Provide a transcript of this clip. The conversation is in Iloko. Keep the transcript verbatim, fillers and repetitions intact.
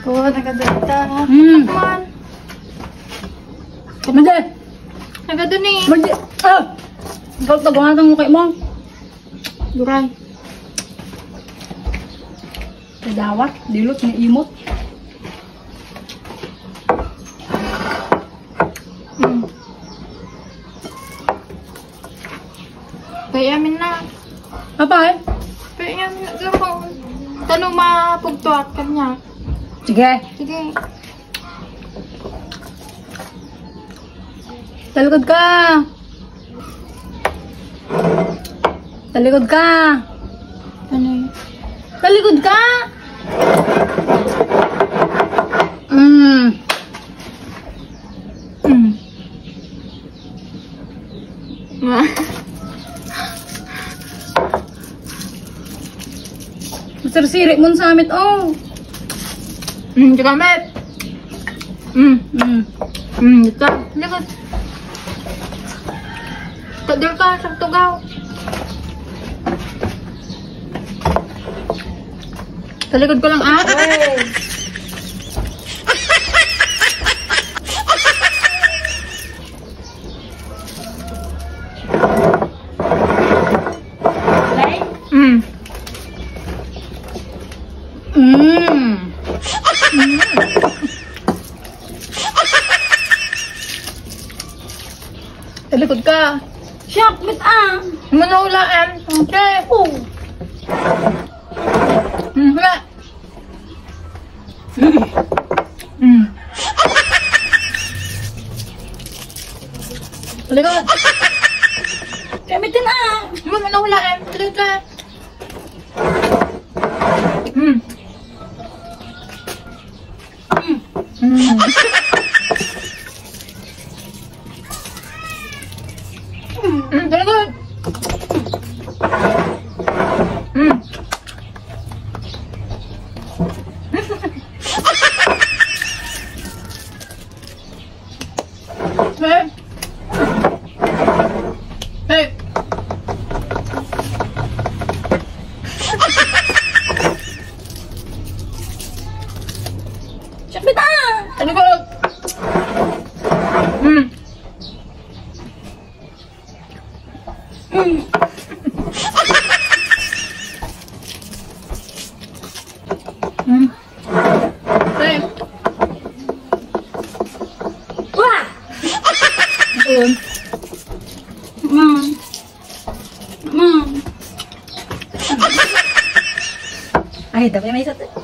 Ko, nagadu ta. Hmm. Man. Madi. Nagadu ni. Madi. Ah! Ikaw, tagungan ang mukha mo. Duray. Kadawat, dilot ni imot. Mm. Kaya amin na. Apay? Kaya amin na gahon. Tano mapugtuak kanya. Sige. Sige. Talikod ka. Talikod ka. Ano yun? Talikod ka. Mm. Mm. Masirsiri mo sa amit, oh. Mm, di ka, met. Mm. Mm. Mm, di ka. Likod. Kadul ka, sa tugaw. Talikod ko lang, ah. Oh. Mm. Mm. Talikod ka. Siya, met, ah. Manula, em. Okay. Oh. Mm, wala. Mm. Talikod. Gamitin, ah. Mo, manula, em. Talikod ka. Mm. Mm. Mm. Mm, talikod. Mm. Hey. Hey. Siya, bitaw! Ano ba? Hmm. Hmm. Hmm. Hey. Wah! Doon. Hmm. Hmm. Ay, dapat may isa to.